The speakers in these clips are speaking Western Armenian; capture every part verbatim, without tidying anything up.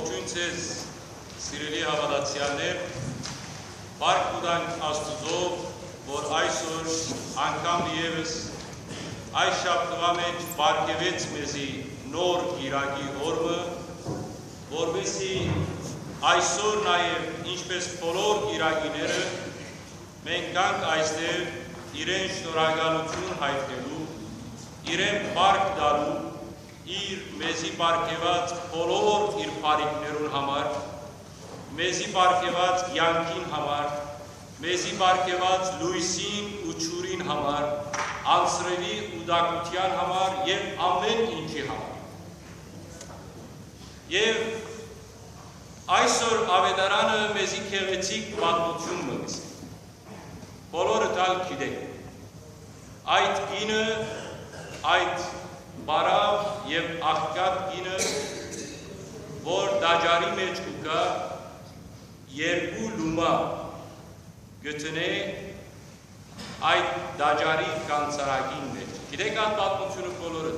Ձեզ, սիրելի հաւատացեալներ, փառք կու տանք Աստուծոյ, որ այսօր անգամ ևս այս շաբթուայ մէջ պարգեւեց մեզի նոր կիրակի օրը, որպեսզի այսօր նաեւ, ինչպէս բոլոր կիրակիները, մենք գանք այստեղ իրեն շնորհակալութիւն յայտնելու, իրեն փառք տալու, իր մեզի պարգեւած բոլոր իր բարիքներուն համար, մեզի պարգեւած կեանքին համար, մեզի պարգեւած լոյսին ու ջուրին համար, անձրեւի ու տաքութեան համար եւ ամէն ինչի համար։ Եւ այսօր աւետարանը մեզի գեղեցիկ պատմութիւն մը կ'ըսէ։ Բոլորդ ալ գիտէք։ Այդ կինը, այդ պարաւ եւ աղքատ կինը, որ տաճարի մէջ կու գայ, երկու լումայ կը դնէ այդ տաճարի գանձարակին մէջ։ Գիտէք այդ պատմութիւնը բոլորը։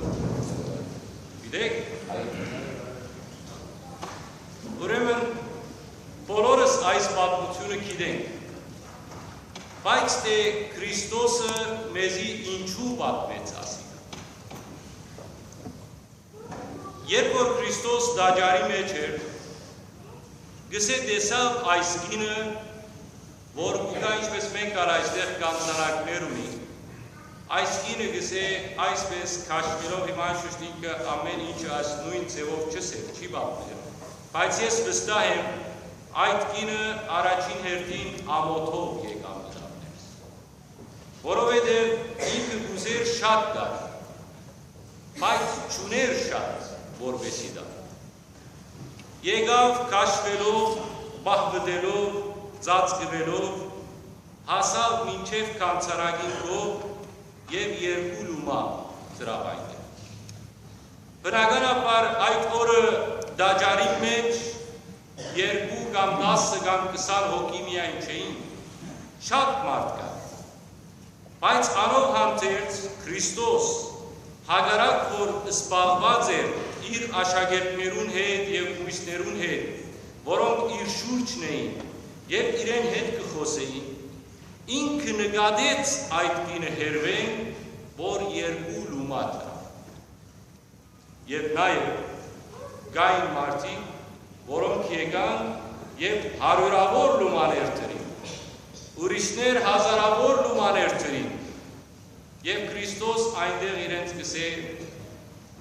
Գիտէք։ Ուրեմն, բոլորս այս պատմութիւնը գիտենք, բայց թէ Քրիստոսը մեզի ինչու պատմեց ասիկա։ Երբ որ Քրիստոս տաճարի մէջ էր, կ'ըսէ, տեսաւ այս կինը, որ կու գայ, ինչպէս մենք ալ այստեղ գանձարակներ ունի։ Այս կինը, կ'ըսէ, այսպէս քաշվելով, հիմա անշուշտ ինքը ամէն ինչը այս նոյն ձեւով չ'ըսէր, չի պատմեր, բայց ես վստահ եմ, այդ կինը առաջին հերթին ամօթով եկաւ մտաւ ներս, որովհետեւ ինքը կ'ուզէր շատ տալ, բայց չունէր շատ, որպէսի տայ։ Եկաւ քաշվելով, պահպտելով, ծածկուելով, հասաւ մինչեւ գանձարակին կողմ եւ երկու լումայ դրաւ այնտեղ։ Բնականաբար, այդ օրը տաճարին մէջ երկու կամ տասը կամ քսան հոգի միայն չէին, շատ մարդ կար։ Բայց անով հանդերձ Քրիստոս, հակառակ որ զբաղուած էր իր աշակերտներուն հետ եւ ուրիշներուն հետ, որոնք իր շուրջն էին եւ իրեն հետ կը խօսէին, ինքը նկատեց այդ կինը հերբէն, որ երկու լումայ տուաւ։ Եւ նաեւ կային մարդիկ, որոնք եկան եւ հարիւրաւոր լումաներ դրին, ուրիշներ հազարաւոր լումաներ դրին, եւ Քրիստոս այնտեղ իրենց կ'ըսէ,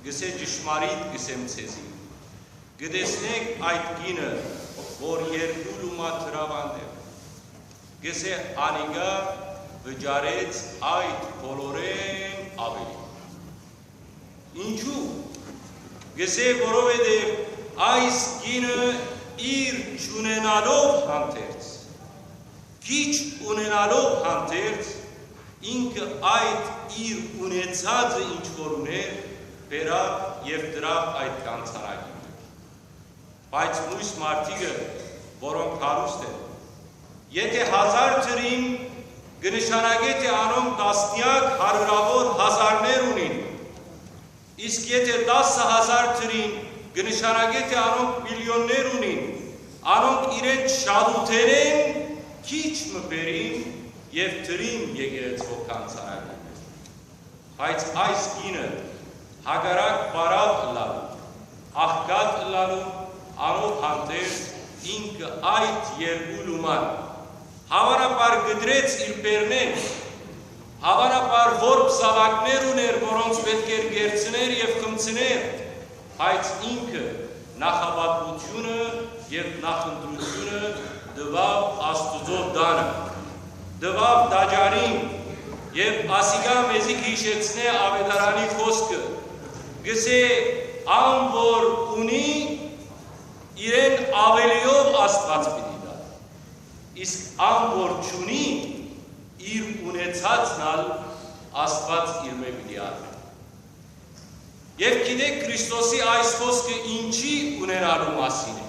կ'ըսէ. «Ճշմարիտ կ'ըսեմ ձեզի, կը տեսնէք այդ կինը, որ երկու լումայ դրաւ այնտեղ, կ'ըսէ, անիկա վճարեց այդ բոլորէն աւելի»։ Ինչու՞։ Կ'ըսէ, որովհետեւ այս կինը իր չունենալով հանդերձ, քիչ ունենալով հանդերձ, ինքը այդ իր ունեցածը, ինչ որ ունէր, բերաւ եւ դրաւ այդ գանձարակին մէջ։ Բայց մյուս մարդիկը, որոնք հարուստ են, եթէ հազար դրին, կը նշանակէ թէ անոնք տասնեակ հարիւրաւոր հազարներ ունին, իսկ եթէ տասը հազար դրին, կը նշանակէ թէ անոնք միլիոններ ունին, անոնք իրենց շատութենէն քիչ մը բերին եւ դրին եկեղեցւոյ գանձարակին մէջ։ Բայց այս կինը, հակառակ պարաւ ըլլալու, աղքատ ըլլալու, անով հանդերձ ինքը այդ երկու լուման, հաւանաբար կտրեց իր բերնէն, հաւանաբար որբ զաւակներ ունէր, որոնց պէտք էր կերցներ եւ խմցներ, բայց ինքը նախապատմութիւնը եւ նախընտրութիւնը տուաւ Աստուծոյ տանը, տուաւ տաճարին, եւ ասիկա մեզի կը յիշեցնէ աւետարանի խօսքը, կ'ըսէ. «Ան որ ունի, իրեն աւելիով Աստուած պիտի տայ, իսկ ան որ չունի, իր ունեցածն ալ Աստուած իրմէ պիտի առնէ»։ Եւ գիտէք, Քրիստոսի այս խօսքը ինչի ունենալու մասին է։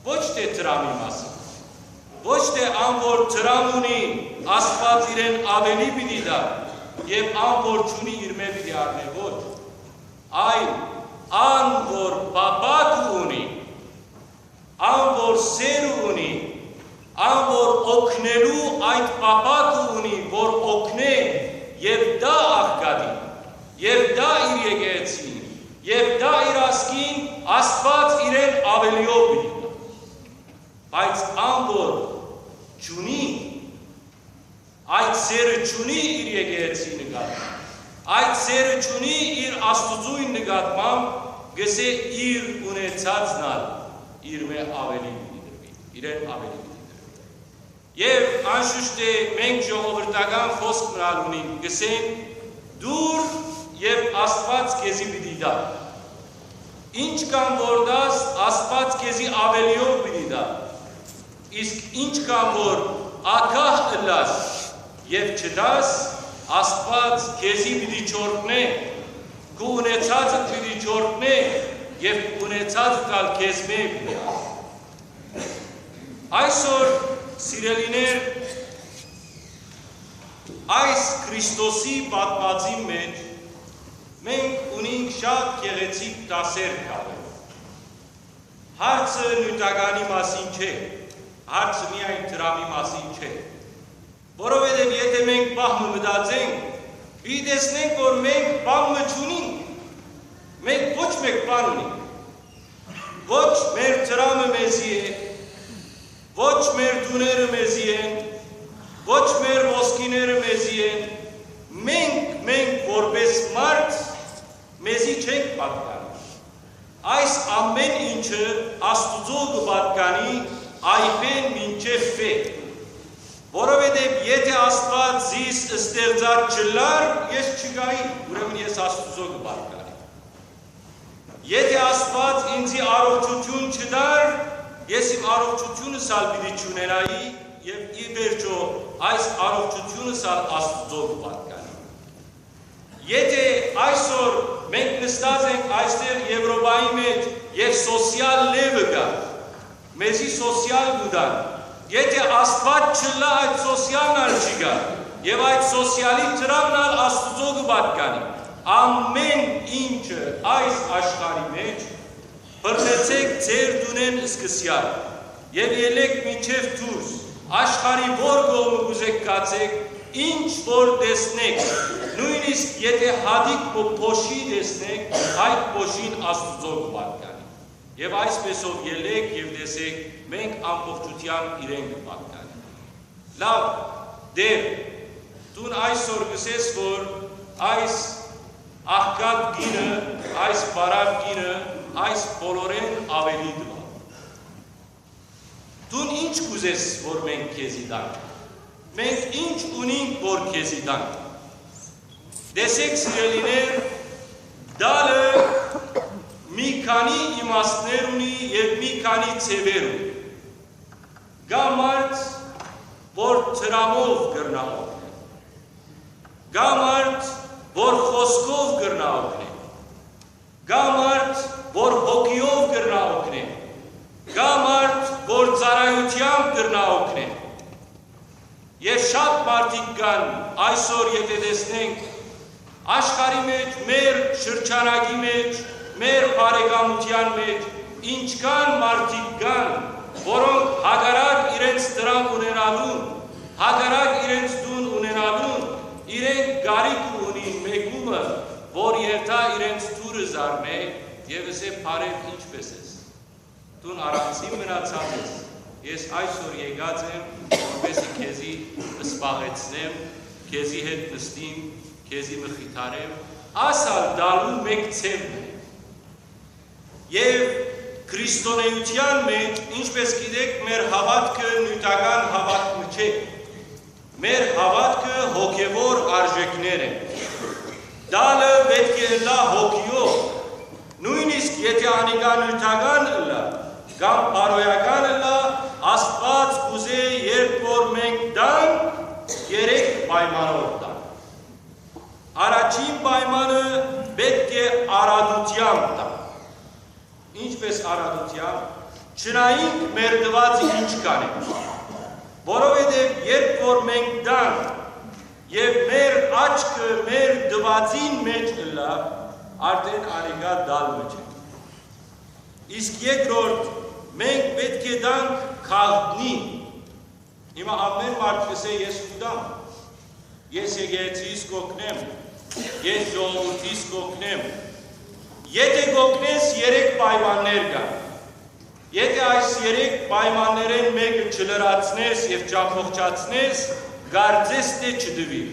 Ոչ թէ դրամի մասին։ Ոչ թէ ան որ դրամ ունի, Աստուած իրեն աւելի պիտի տայ, եւ ան որ չունի, իրմէ պիտի առնէ, ոչ։ Այլ ան որ փափաք ունի, Աստուած իրեն աւելիով պիտի տայ, բայց ան որ չունի, այդ սերը չունի իր եկեղեցի նկատմամբ, այդ սերը չունի իր Աստուծոյն նկատմամբ, կ'ըսէ, իր ունեցածն ալ իրմէ աւելի պիտի տրուի, իրեն աւելի պիտի տրուի։ Եւ անշուշտ է մենք ժողովրդական խօսք մնալ ունին, կ'ըսենք, դուր, եւ Աստուած քեզի պիտի տայ։ Ինչքան որ տաս, Աստուած քեզի աւելիով պիտի տայ։ Իսկ ինչքան որ ագահ ըլլաս եւ չտաս, Աստուած քեզի պիտի չորհնէ, քու ունեցածդ պիտի չորհնէ եւ քու ունեցածդ ալ քեզմէ պիտի ա։ Այսօր, սիրելիներ, այս Քրիստոսի պատմածին մէջ մենք ունենք շատ գեղեցիկ դասեր կապել։ Հարցը նիւթականի մասին չէ, հարցը միայն դրամի մասին չէ, որովհետեւ եթէ մենք պահ մը մտածենք, պիտի տեսնենք, որ մենք բան մը չունենք, մենք ոչ մէկ բան ունենք, ոչ մեր դրամը մեզի է, ոչ մեր տուները մեզի են, ոչ մեր ոսկիները մեզի են, մենք, մենք որպես մարդ մեզի չենք պատկանի։ Այս ամէն ինչը Աստուծոյ կը պատկանի այբէն մինչեւ վէ, որովհետեւ եթէ Աստուած զիս ստեղծած չըլլար, ես չկայի, ուրեմն ես Աստուծոյ կը պատկանի։ Եթէ Աստուած ինծի առողջութիւն չտար, ես իմ առողջութիւնս ալ պիտի չունենայի եւ ի վերջոյ այս առողջութիւնս ալ Աստուծոյ կը պատկանի։ Եթէ այսօր մենք նստած ենք այստեղ Եւրոպայի մէջ եւ սոցիալ լեւը կայ, մեզի սոցիալ կու տան, եթէ Աստուած չըլլայ, այդ սոցիալն ալ չի գայ, եւ այդ սոցիալի դրամն ալ Աստուծոյ կը պատկանի։ Ամէն ինչը այս աշխարհի մէջ, բռնեցէք ձեր տունէն սկսեալ եւ ելլէք մինչեւ դուրս, աշխարհի որ կողմը կ'ուզէք գացէք, ինչ որ տեսնէք, նոյնիսկ եթէ հատիկ մը փոշի տեսնէք, այդ փոշին Աստուծոյ կը պատկանի։ Եւ այսպեսով ելլէք եւ տեսէք, մենք ամբողջութեամբ իրեն կը պատկանենք։ Լաւ, Տէր, դուն այսօր կ'ըսես, որ այս աղքատ կինը, այս բարակ կինը, այս բոլորէն աւելի տուաւ։ Դուն ի՞նչ կ'ուզես, որ մենք քեզի տանք։ Մենք ի՞նչ ունինք, որ քեզի տանք։ Տեսէք, սիրելիներ, տալը մի քանի իմաստներ ունի եւ մի քանի ձեւեր ունի։ Կայ մարդ, որ դրամով կրնայ օգնել։ Կայ մարդ, որ խօսքով կրնայ օգնել։ Կայ մարդ, որ հոգիով կրնայ օգնել։ Կայ մարդ, որ ծառայութեամբ կրնայ օգնել։ Եւ շատ մարդիկ կան այսօր, եթէ տեսնենք, աշխարհի մէջ, մեր շրջանակի մէջ, մեր բարեկամութեան մէջ, ինչքան մարդիկ կան, որոնք հակառակ իրենց դրամ ունենալուն, հակառակ իրենց տուն ունենալուն, իրենք կարիք ունին մեկումը, որ երթայ իրենց դուռը զարնէ եւ ըսէ. «Բարեւ, ինչպէս ես»։ Դուն առանձին մնացած ես։ Ես այսօր եկած եմ, որպեսզի քեզի զբաղեցնեմ, քեզի հետ նստիմ, քեզի մխիթարեմ, ասալ տալու մէկ ձեւն է։ Եւ քրիստոնէութեան մէջ, ինչպէս գիտէք, մեր հաւատքը նիւթական հաւատք մը չէ։ Մեր հաւատքը հոգեւոր արժեքներ են։ Տալը պէտք է ըլլայ հոգիով, նոյնիսկ եթէ անիկա նիւթական ըլլայ կամ բարոյական ըլլայ, Աստուած կ'ուզէ, երբ որ մենք տանք, երեք պայմանով տանք։ Առաջին պայմանը պէտք է արատութեամբ տանք։ Ինչպէս արատութեամբ, չնայինք մեր տուածը ինչքան է, որովհետեւ երբ որ մենք տանք եւ մեր աչքը մեր տուածին մէջ ըլլայ, արդեն անիկա տալ մը չէ։ Իսկ երկրորդ, մենք պէտք է տանք գաղտնի։ Հիմա ամէն մարդ կ'ըսէ. «Ես կու տամ, ես եկեղեցիս կ'օգնեմ, ես ժողովուրդիս կ'օգնեմ»։ Եթէ կ'օգնես, երեք պայմաններ կան։ Եթէ այս երեք պայմաններէն մէկը չլրացնես եւ չամբողջացնես, կարծես թէ չտուիր։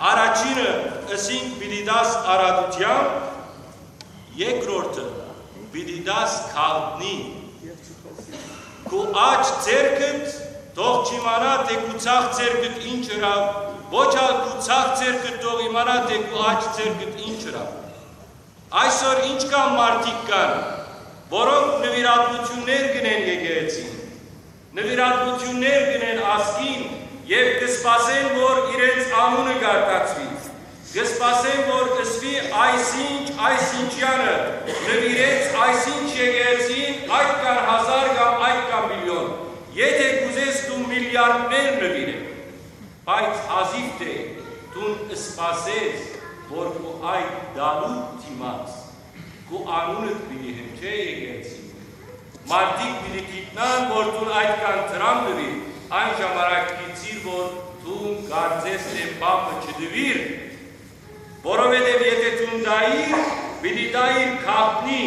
Առաջինը, ըսինք, պիտի տաս առատութեամբ, երկրորդը, պիտի տաս գաղտնի։ Քու աջ ձեռքդ թող չիմանայ թէ քու ձախ ձեռքդ ինչ ըրաւ, ոչ ալ քու ձախ ձեռքդ թող իմանայ թէ քու աջ ձեռքդ ինչ ըրաւ։ Այսօր ինչքան մարդիկ կան, որոնք նուիրատուութիւններ կ'ընեն եկեղեցին, նուիրատուութիւններ կ'ընեն ազգին եւ կը սպասեն, որ իրենց անունը կարտացուի, կը սպասեն, որ ըսուի այսինչ, այսինչեանը նուիրեց այսինչ եկեղեցին այդքան հազար կամ այդքան միլիոն, եթէ կ'ուզես դու միլիարդներ նուիրել, բայց հազիւ թէ դուն սպասես, որ քու այդ դալուդ դիմաց քու անունդ պիտի հնչէ եկեղեցին։ Մարդիկ պիտի գիտնան, որ դուն այդքան դրամ տուիր, այն ժամանակ գիտցիր, որ դուն կարծես թէ բամը չտուիր, որովհետեւ եթէ դուն տայիր, պիտի տայիր գաղտնի,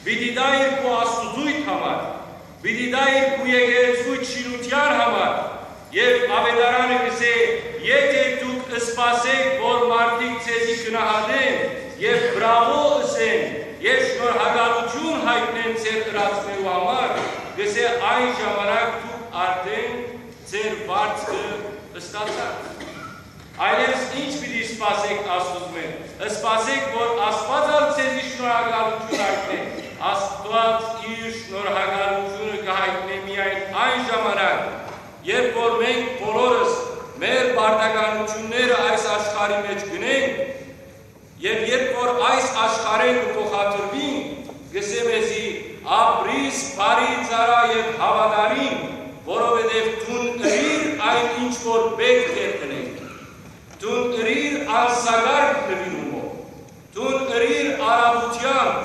պիտի տայիր քու Աստուծոյդ համար, պիտի տայիր քու եկեղեցուդ շինութեան համար, եւ աւետարանը կ'ըսէ. «Եթէ դուք սպասէք, որ մարդիկ ձեզի գնահատեն եւ բրաւո ըսեն եւ շնորհակալութիւն յայտնեն ձեր ըրածներու համար», կ'ըսէ, այն ժամանակ դուք արդէն ձեր վարձքը ստացաք։ Այլեւս ի՞նչ պիտի սպասէք Աստուծմէ։ Սպասէք, որ Աստուած ալ ձեզի շնորհակալութիւն յայտնէ։ Աստուած իր շնորհակալութիւնը կը յայտնէ միայն այն ժամանակ, երբ որ մենք բոլորս մեր պարտականութիւնները այս աշխարհի մէջ կ'ընենք, եւ երբ որ այս աշխարհէն կը փոխադրուին, կ'ըսէ մեզի. «Ապրիր բարի, ծառայ եւ հաւատարիմ, որովհետեւ դուն ըրիր այն, ինչ որ պէտք է ընենք։ Դուն ըրիր անսակարկ նուիրումով, դուն ըրիր առատութեամբ,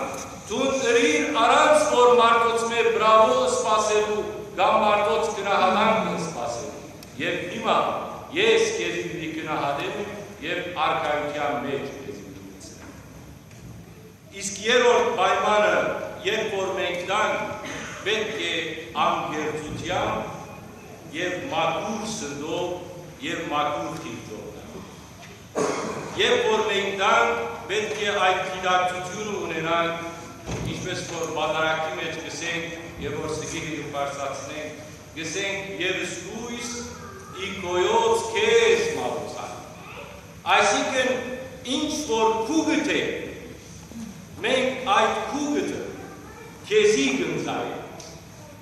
դուն ըրիր առանց որ մարդոց մէ բրաւո սպասելու կամ մարդոց գնահատանքը սպասելու։ Եւ հիմա ես քեզի պիտի գնահատեմ եւ արքայութեան մէջ քեզի պիտի մտցնեմ»։ Իսկ երրորդ պայմանը, երբ որ մենք տանք, պէտք է անկեղծութեամբ եւ մաքուր սրտով եւ մաքուր խիղճով տանք։ Երբ որ մենք տանք, պէտք է այդ գիտակցութիւնը ունենանք, ինչպես որ պատարագի մէջ կ'ըսենք եւ որ ստիպի կը բարձրացնենք, կ'ըսենք. «Եւս լոյս ի քոյոց քեզ մատուցան»։ Այսինքն, ինչ որ քուկդ է, մենք այդ քուկը քեզի կ'ընծայենք։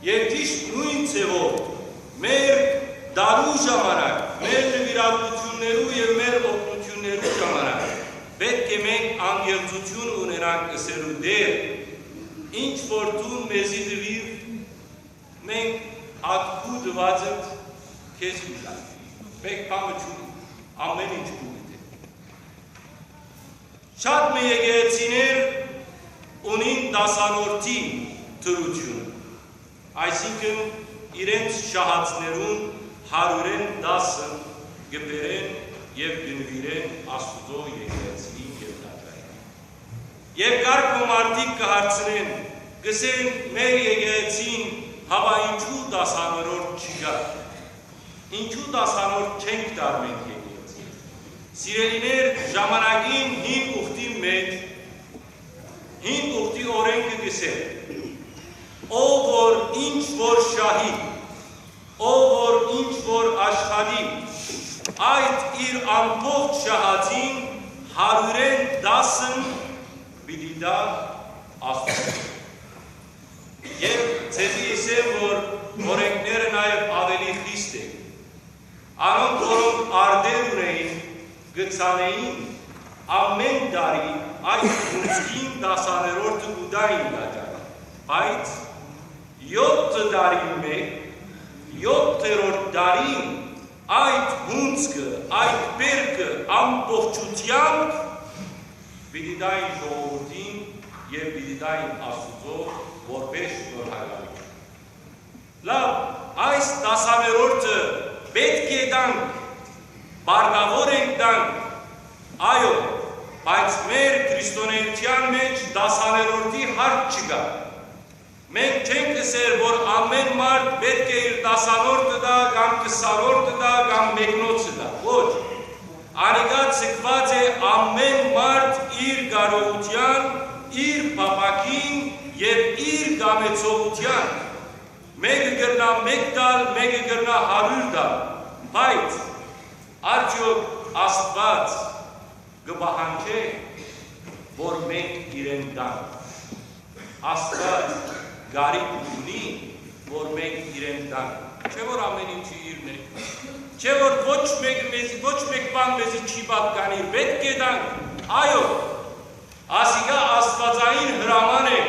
Եւ ճիշդ նոյն ձեւով մեր տալու ժամանակ, մեր նուիրատուութիւններու եւ մեր օգնութիւններու ժամանակ պէտք է մենք անկեղծութիւն ունենանք ըսելու. «Տէր, ինչ որ դուն մեզի տուիր, մենք ատկու տուածդ քեզի կ'ըլանք։ Մէկ բան մը չունի, ամէն ինչ քուկդ է»։ Շատ մը եկեղեցիներ ունին տասանորդի դրութիւնը, այսինքն իրենց շահածներուն հարիւրէն տասը կը բերեն եւ կը նուիրեն Աստուծոյ եկեղեցիին եւ տաճարին։ Եւ կարգ մը մարդիկ կը հարցնեն, կ'ըսեն. «Մեր եկեղեցին հապա ինչու տասանորդ չի գա»։ Ինչու տասանորդ չենք տար մենք եկեղեցի։ Սիրելիներ, ժամանակին հին ուխտի մէջ, հին ուխտի օրէնքը կ'ըսէ. «Ով որ ինչ որ շահի, ով որ ինչ որ աշխատի, այդ իր ամբողջ շահածին հարիւրէն տասն պիտի տայ Աստուծոյ»։ Եւ ձեզի ըսեմ, որ օրէնքները նաեւ աւելի խիստ են։ Անոնք, որոնք արտեր ունէին, կը ցանէին, ամէն տարի այդ հունձքին տասաներորդը կու տային տաճարը, բայց յոթ տարին մէկ, յոթերորդ տարին այդ հունձքը, այդ բերքը ամբողջութեամբ պիտի տային ժողովուրդին եւ պիտի տային Աստուծոյ որպէս շնորհակալութիւն։ Լաւ, այս տասաներորդը պէտք է տանք, պարտաւոր ենք տանք, այո, Բայց մեր քրիստոնէութեան մէջ տասներորդի հարկ չկայ։ Մենք չենք ըսեր, որ ամէն մարդ պէտք է իր տասներորդը տայ կամ քսանորդը տայ կամ մեկնոցը տայ։ Ոչ։ Անիկա ձգուած է ամէն մարդ իր կարողութեան, իր փափաքին եւ իր կամեցողութեան։ Մէկը կրնայ մէկ տալ, մէկը կրնայ հարիւր տալ, բայց արդեօք Աստուած կը պահանջէ, որ մենք իրեն տանք։ Աստուած կարիք ունի, որ մենք իրեն տանք։ Չէ՞ որ ամէն ինչը իրն է։ Չէ՞ որ ոչ մեկը մեզի, ոչ մէկ բան մեզի չի պատկանիր, պէտք է տանք։ Այո, ասիկա աստուածային հրաման է,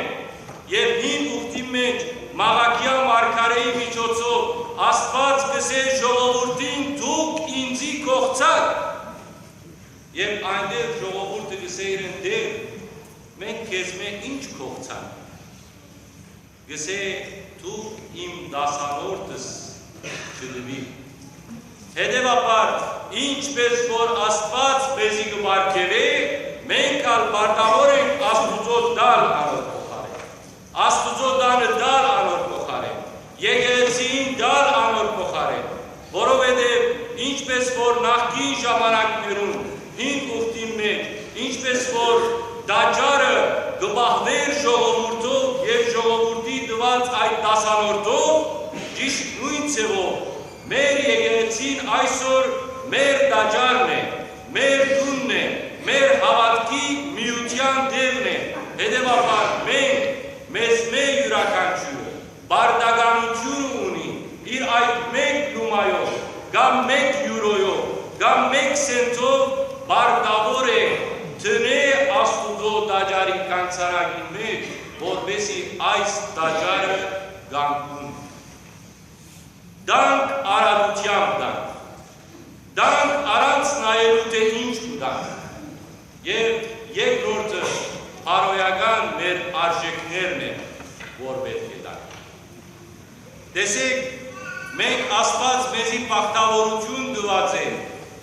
եւ հին ուխտի մէջ Մաղաքիա մարգարէի միջոցով Աստուած կ'ըսէ ժողովուրդին. «Դուք ինծի կ'ողցաք»։ Եւ այնտեղ ժողովուրդը կ'ըսէ իրեն. «Տէր, մենք քեզմէ ի՞նչ կ'ողցանք»։ Կ'ըսէ. «Դուք իմ տասանորդս չտուիր»։ Հետեւաբար, ինչպէս որ Աստուած մեզի կը պարգեւէ, մենք ալ պարտաւոր ենք Աստուծոյ տալ անոր փոխարէն, Աստուծոյ տանը տալ անոր փոխարէն, եկեղեցիին տալ անոր փոխարէն, որովհետեւ ինչպէս որ նախկին ժամանակներուն հին ուխտին մէջ, ինչպէս որ տաճարը կը պահուէր ժողովուրդով եւ ժողովուրդի տուած այդ տասանորդով, ճիշդ նոյն ձեւով մեր եկեղեցին այսօր մեր տաճարն է, մեր տունն է, մեր հաւատքի միութեան տեղն է։ Հետեւաբար մենք մեզմէ իւրաքանչիւրը պարտականութիւնը ունի իր այդ մէկ լումայով կամ մէկ եուրոյով կամ մէկ սենթով պարտաւոր է դնէ Աստուծոյ տաճարի գանձարակին մէջ, որպէսզի այս տաճարը կանգուն։ Տանք, արագութեամբ տանք։ Տանք առանց նայելու, թէ ինչ կու տանք։ Եւ երկրորդը, բարոյական մեր արժեքներն են, որ պէտք է տանք։ Տեսէք, մենք, Աստուած մեզի բախտաւորութիւն տուած է,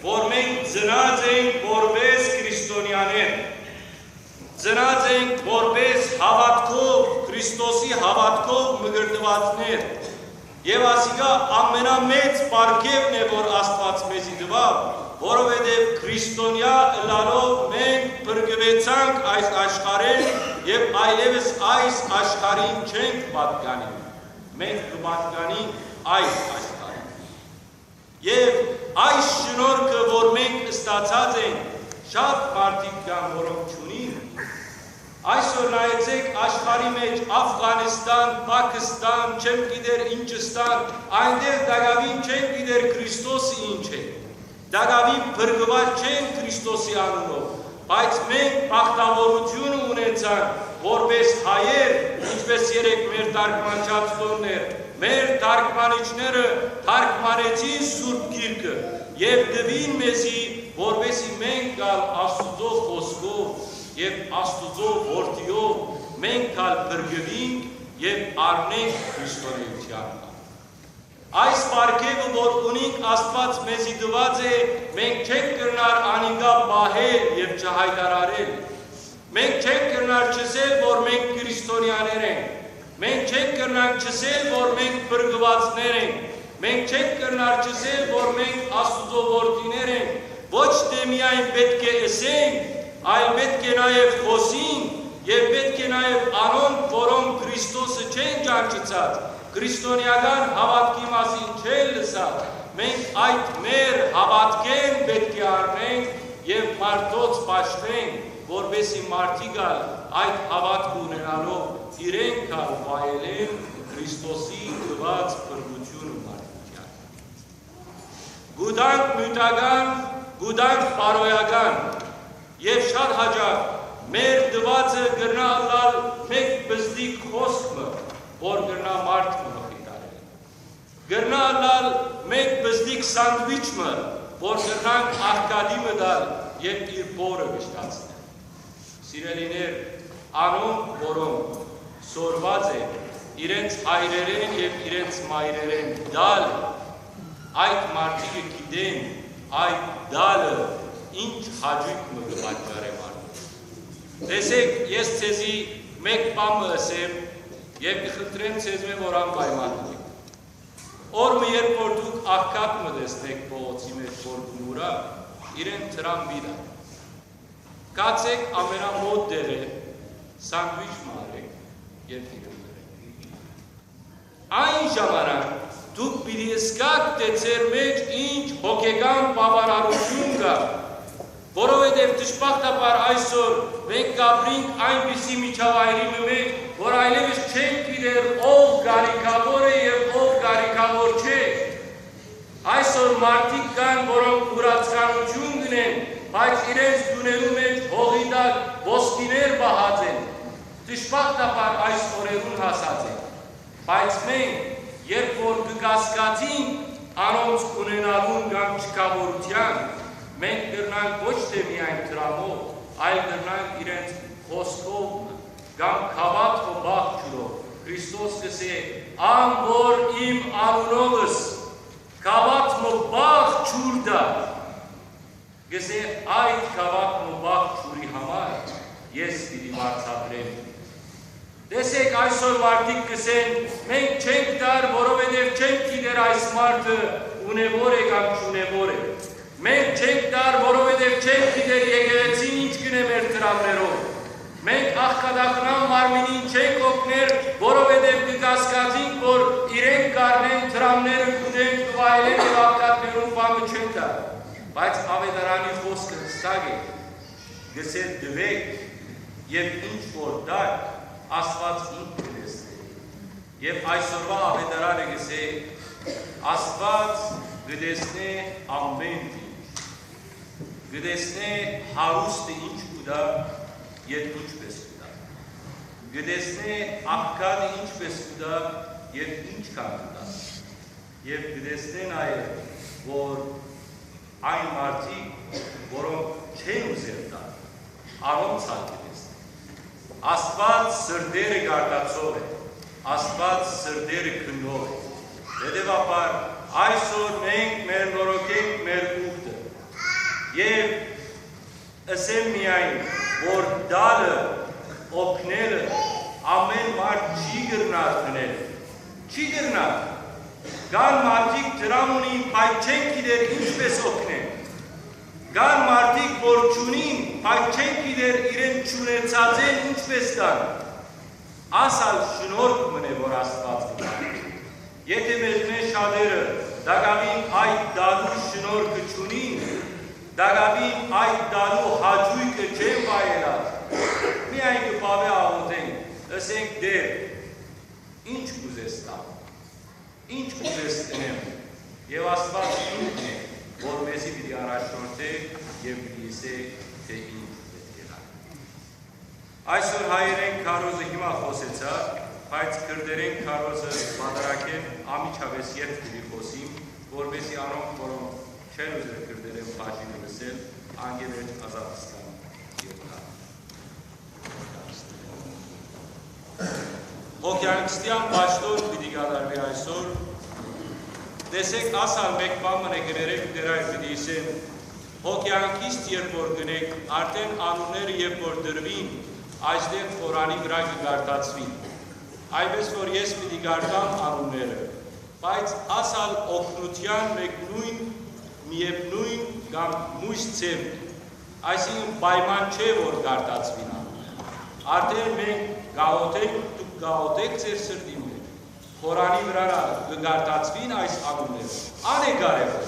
որ մենք ծնած ենք որպէս քրիստոնեաներ, ծնած ենք որպէս հաւատքով, Քրիստոսի հաւատքով մկրտուածներ։ Եւ ասիկա ամենամեծ պարգեւն է, որ Աստուած մեզի տուաւ, որովհետեւ քրիստոնեայ ըլլալով մենք փրկուեցանք այս աշխարհէն եւ այլեւս այս աշխարհին չենք պատկանի։ Մենք կը պատկանինք այս աշխարհին։ Եւ այս շնորհքը, որ մենք ստացած ենք, շատ մարդիկ կան, որոնք չունին։ Այսօր նայեցէք աշխարհի մէջ Աֆղանիստան, Պակիստան, չեմ գիտեր Ինչիստան, այնտեղ տակաւին չեն գիտեր Քրիստոսը ինչ է։ Տակաւին փրկուած չեն Քրիստոսի անունով, բայց մենք բախտաւորութիւնը ունեցանք որպէս հայեր, ինչպէս երեկ մեր թարգմանչապետներն էր, մեր թարգմանիչները թարգմանեցին Սուրբ Գիրքը եւ տուին մեզի, որպէսզի մենք ալ Աստուծոյ խօսքով եւ Աստուծոյ որդիով մենք ալ փրկուինք եւ առնենք քրիստոնէութեան։ Այս պարգեւը, որ ունինք, Աստուած մեզի տուած է, մենք չենք կրնար անիկա պահել եւ չյայտարարել։ Մենք չենք կրնար չըսել, որ մենք քրիստոնեաներ ենք։ Մենք չենք կրնանք չըսել, որ մենք փրկուածներ ենք։ Մենք չենք կրնար չըսել, որ մենք Աստուծոյ որդիներ ենք։ Ոչ թէ միայն պէտք է ըսենք, այլ պէտք է նաեւ խօսենք եւ պէտք է նաեւ անոնք, որոնք Քրիստոսը չեն ճանչցած, քրիստոնեական հաւատքի մասին չեն լսած, մենք այդ մեր հաւատքէն պէտք է առնենք եւ մարդոց պաշտենք, որպէսզի մարդիկ ալ այդ հաւատքը ունենալով իրենք ալ վայելեն Քրիստոսի տուած փրկութիւնը մարդկութեան։ Կու տանք նիւթական, կու տանք բարոյական, եւ շատ յաճախ մեր տուածը կրնայ ըլլալ մէկ պզտիկ խօսք մը, որ կրնայ մարդ մը մխիթարել։ Կրնայ ըլլալ մէկ պզտիկ սանդվիչ մը, որ կրնանք աղքատի մը տալ եւ իր փորը վշտացնել։ Սիրելիներ, անոնք, որոնք սորված են իրենց հայրերէն եւ իրենց մայրերէն տալ, այդ մարդիկը գիտեն այդ տալը ինչ հաճոյք մը կը պատճառէ մարդուն։ Տեսէք, ես ձեզի մէկ բան մը ըսեմ եւ կը խնդրեմ ձեզմէ որ անպայման ըլլաք։ Օր մը երբ որ դուք աղքատ մը տեսնէք փողոցի մէջ որ կ'ուրա, իրեն դրամ մի տայ։ Գացէք ամենամօտ տեղը, սանդուիչ մը առէք եւ իրեն տուէք։ Այն ժամանակ դուք պիտի զգաք թէ ձեր մէջ ինչ հոգեկան բաւարարութիւն կայ, որովհետեւ դժբախտաբար այսօր մենք կ'ապրինք այնպիսի միջավայրի մը մէջ, որ այլեւս չենք գիտեր ով կարիքաւոր է եւ ով կարիքաւոր չէ։ Այսօր մարդիկ կան, որոնք ուրացկանութիւն կ'ընեն, բայց իրենց տուներու մէջ հողի տակ ոսկիներ պահած են։ Դժբախտաբար այս օրերուն հասած ենք։ Բայց մենք, երբ որ կը կասկածինք անոնց ունենալուն կամ չկավորութեան, մենք կրնանք ոչ թէ միայն դրամով, այլ կրնանք իրենց խօսքով մը կամ գաւաթ մը պահ ջուրով։ Քրիստոս կ'ըսէ. «Ան որ իմ անունովս գաւաթ մը պահ ջուր տայ», կ'ըսէ, «այդ գաւաթ մը պահ ջուրի համար ես պիտի վարձատրեմ»։ Տեսէք, այսօր մարդիկ կ'ըսեն. «Մենք չենք տար, որովհետեւ չենք գիտեր այս մարդը ունեւոր է կամ չունեւոր է։ Մենք չենք տար, որովհետեւ չենք գիտեր եկեղեցին ինչ կ'ընէ մեր դրամներով։ Մենք աղքատախնամ մարմինին չենք օգներ, որովհետեւ կը կասկածինք, որ իրենք կ'առնեն դրամները, կ'ուտեն, կը վայելեն եւ աղքատներուն բանը չեն տար»։ Բայց աւետարանի խօսքը հստակ է. կ'ըսէ. «Տուէք եւ ինչ որ տաք, Աստուած ինք կը տեսնէ»։ Եւ այսօրուայ աւետարանը կ'ըսէ. «Աստուած կը տեսնէ ամէն ինչ։ Կը տեսնէ հարուստը ինչ կու տայ եւ ինչպէս կու տայ։ Կը տեսնէ աղքատը ինչպէս կու տայ եւ ինչքան կու տայ։ Եւ կը տեսնէ նաեւ, որ այն մարդիկ, որոնք չեն ուզեր տալ, անոնց ալ կը տեսնէ»։ Աստուած սրտերը կարտացող է, Աստուած սրտերը քննող է։ Հետեւաբար, այսօր մենք մեր նորոգենք մեր ուխտը եւ ըսեմ միայն, որ տալը, օգնելը ամէն մարդ չի կրնար դնել, չի կրնար։ Կան մարդիկ դրամ ունին, բայց չեն գիտեր ինչպէս օգնեն։ Կան մարդիկ, որ չունին, բայց չեն գիտեր իրեն չունեցածէն ինչպէս տան։ Ասալ շնորհք մըն է, որ Աստուած կը տայ։ Եթէ մեզմէ շատերը տակաւին այդ տալու շնորհքը չունին, տակաւին այդ տալու հաճոյքը չեն վայելած, միայն կը բաւէ աղօթենք, ըսենք. «Տէր, ինչ կ'ուզես տալ, ինչ կ'ուզես տնեմ»։ Եւ Աստուած ինքն է, որ մեզի պիտի առաջնորդէ եւ պիտի ըսէ, թէ ինչ պէտք է տալ։ Այսօր հայերէն քարոզը հիմա խօսեցայ, բայց քրտերէն քարոզը պատարագէն անմիջապէս ետք պիտի խօսիմ, որպէսզի անոնք, որոնք չեն ուզեր քրտերէն բաժինը լսել, անկէ վերջ ազատ զգան եւ գան։ Հոգեանքստեան պաշտօն պիտի կատարուի այսօր։ Տեսէք, ասալ մէկ բան մը կը ներեմ, դեռ այդ պիտի ըսեմ. հոգեանքիստ երբ որ գնեք, արդեն անունները երբ որ դրուին, այստեղ խորանի վրայ կը կարդացուին։ Այնպես որ ես պիտի կարդամ անունները, բայց ասալ օգնութեան մեկնոյն, միեւնոյն կամ մոյս ձեւ, այսինքն պայման չէ որ կարդացուին անունները։ Արդեն մենք կաղօթենք, դուք կաղօթեք ձեր սրտին մէջ, խորանի վրայ կը կարդացուին այս անունները, ան է կարեւոր։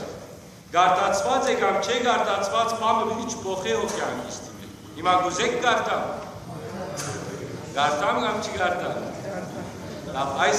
Կարդացուած է կամ չէ կարդացուած, բանը պիտի չփոխէ հոգեանքիստի մէջ։ Հիմա կ'ուզեք կարդամ։ Կարդամ կամ չկարդամ։ Լավ, այս